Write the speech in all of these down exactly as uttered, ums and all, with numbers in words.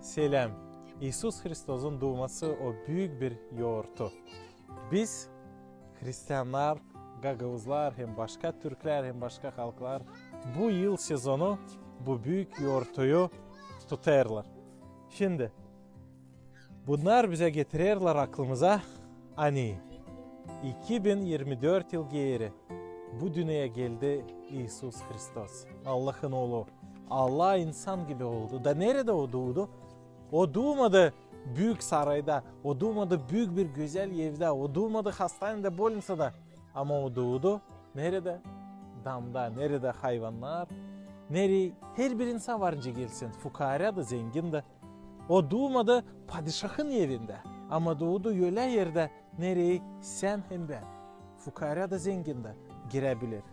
Seläm. İisus Hristosun duuması o büük bir yortu. Biz, hristiannar, gagauzlar, hem başka türklär, hem başka halklar bu yıl sezonu bu büük yortuyu tutêrlar. Şindi bunnar bizä getirerlär aklımıza, ani iki bin irmi dört yıl geeri bu dünneyä geldi İisus Hristos, Allahın Oolu. Allah insan gibi oldu. Da neredä o duudu? O duumadı büük sarayda, o duumadı büük bir gözäl evdä, o duumadı hastanedä, bolniţada. Ama o duudu neredä? Damda, neredä hayvannar, nereyi herbir insan var nicä gelsin, fukaarä dä, zengin dä. O duumadı padişahın evindä, ama duudu ölä erdä, nereyi sän hem bän, fukaarä dä, zengin dä girä biler.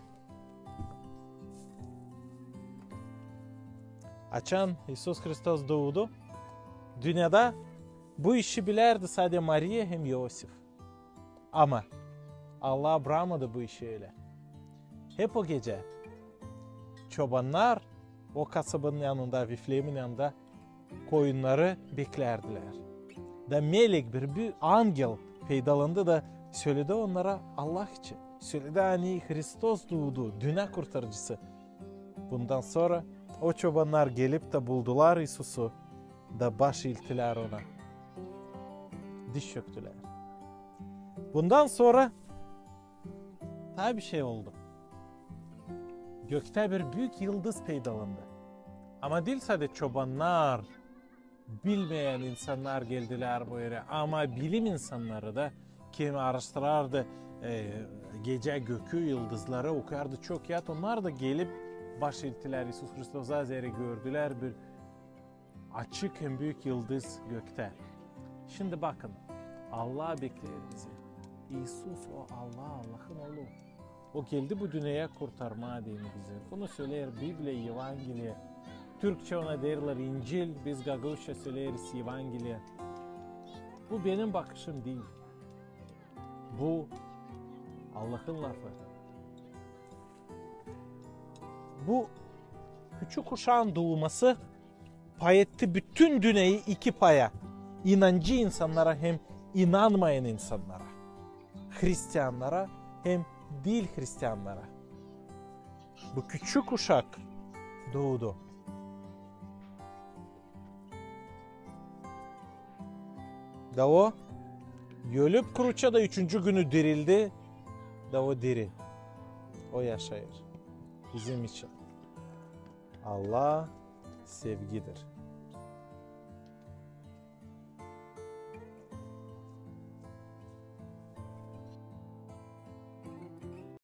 Açan İisus Hristos duudu, dünnedä bu işi bilärdi sade Mariya hem İosif. Ama Allah braamadı bu işi ölä. Hep o gecä çobannar o kasabanın yanında, Vifleemin yanında koyunnarı beklärdilär. Da melek, bir büük angel peydalandı da söledi onnara Allah için. Söledi, ani Hristos duudu, dünnä kurtarıcısı. Bundan sora o çobannar gelip tä buldular İisusu da baş iilttilär ona. Diz çöktülär. Bundan sora taa bir şey oldu. Göktä bir büük yıldız peydalandı. Ama diil sade çobannar, bilmeyän insannar geldilär bu erä, ama bilim insannarı da, kimi aaraştırardı, e, gecä gökü, yıldızları okuyardı çok yaat, onnar da gelip baş iilttilär İisus Hristosa, zerä gördülär bir açık hem büük yıldız göktä. Şindi bakın, Allah bekleer bizi. İisus o Allah, Allahın Oolu. O geldi bu dünneyä kurtarmaa deyni bizi. Bunu söleer Bibliya, Evangeliya. Türkçä ona deerlär İncil, biz gagauzça söleeriz Evangeliya. Bu benim bakışım diil. Bu Allahın lafı. Bu küçük uşaan duuması pay etti bütün dünneyi iki paya. İnancı insannara hem inanmayan insannara. Hristiannara hem diil hristiannara. Bu küçük uşak duudu. Da o ölüp kruçta da üçüncü günü dirildi. Da o diri. O yaşêêr. Bizim için. Allah sevgidir.